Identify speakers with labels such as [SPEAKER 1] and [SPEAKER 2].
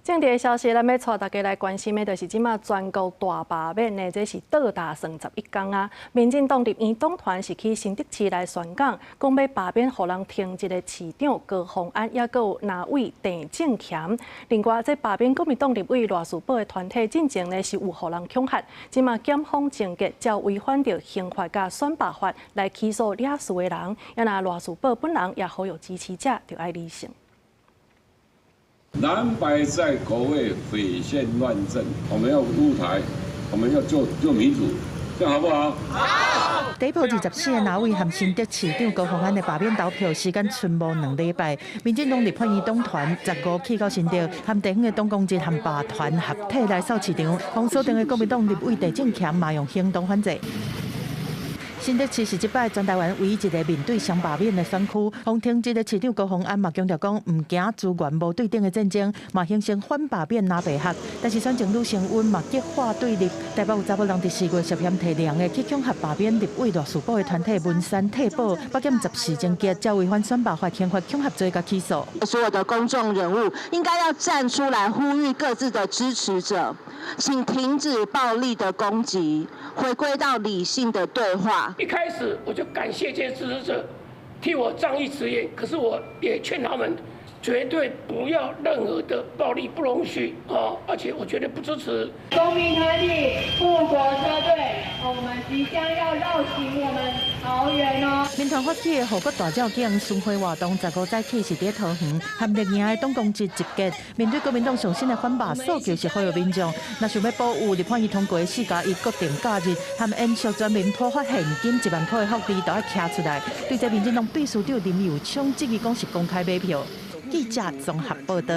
[SPEAKER 1] 政治的消息，咱欲帶大家來關心的，就是這馬全國大罷免的，這是倒打算11工啊。民進黨立院黨團是去新竹市來宣講，講欲罷免予人停職的市長高虹安，抑閣有藍委鄭正乾。另外，這罷免國民黨立委賴士葆的團體進前呢是有予人恐嚇，這馬檢方偵結照違反著刑法佮選罷法來起訴惹事的人，抑若賴士葆本人也呼籲支持者著愛理性。
[SPEAKER 2] 藍白在國會匪憲亂政，我們要護台，我們要做做民主，這樣好不好？
[SPEAKER 3] 好。底部24個藍委和新竹市長高虹安的罷免投票時間賰無2禮拜，民進黨立法院黨團15去到新竹，和地方的黨公職和罷團合體來掃市場，封鎖定的國民黨立委鄭正乾嘛用行動反制。新竹市是這擺全台灣唯一一個面對雙罷免的選區，予停職的市長高虹安嘛強調講，毋驚資源無對等的戰爭，嘛形成反罷免藍白合。但是選情愈升溫嘛激化對立，台北有查某人佇4月涉嫌提兩个去恐嚇罷免立委賴士葆的團體文山退保，北檢14偵結，照違反選罷法、刑法恐嚇罪共起訴。
[SPEAKER 4] 所有的公眾人物應該要站出來呼籲各自的支持者，請停止暴力的攻擊，回歸到理性的對話。
[SPEAKER 5] 一開始我就感謝這些支持者替我仗義執言，可是我也勸他們絕對不要任何的暴力，不容許啊！而且我絕對不支持。
[SPEAKER 6] 公民團體護國車隊，我們即將要繞行我們桃園哦。
[SPEAKER 3] 民團發起的護國大醮經巡迴活動，15早起是佇桃園，和綠營的黨公職集結。面對國民黨上新的反罷訴求是呼籲民眾，若想欲保有立法院通過4加1國定假日，和延續全民普發現金1萬塊的福利，都愛徛出來。對這民進黨秘書長林右昌質疑講是公開買票。記者綜合報道。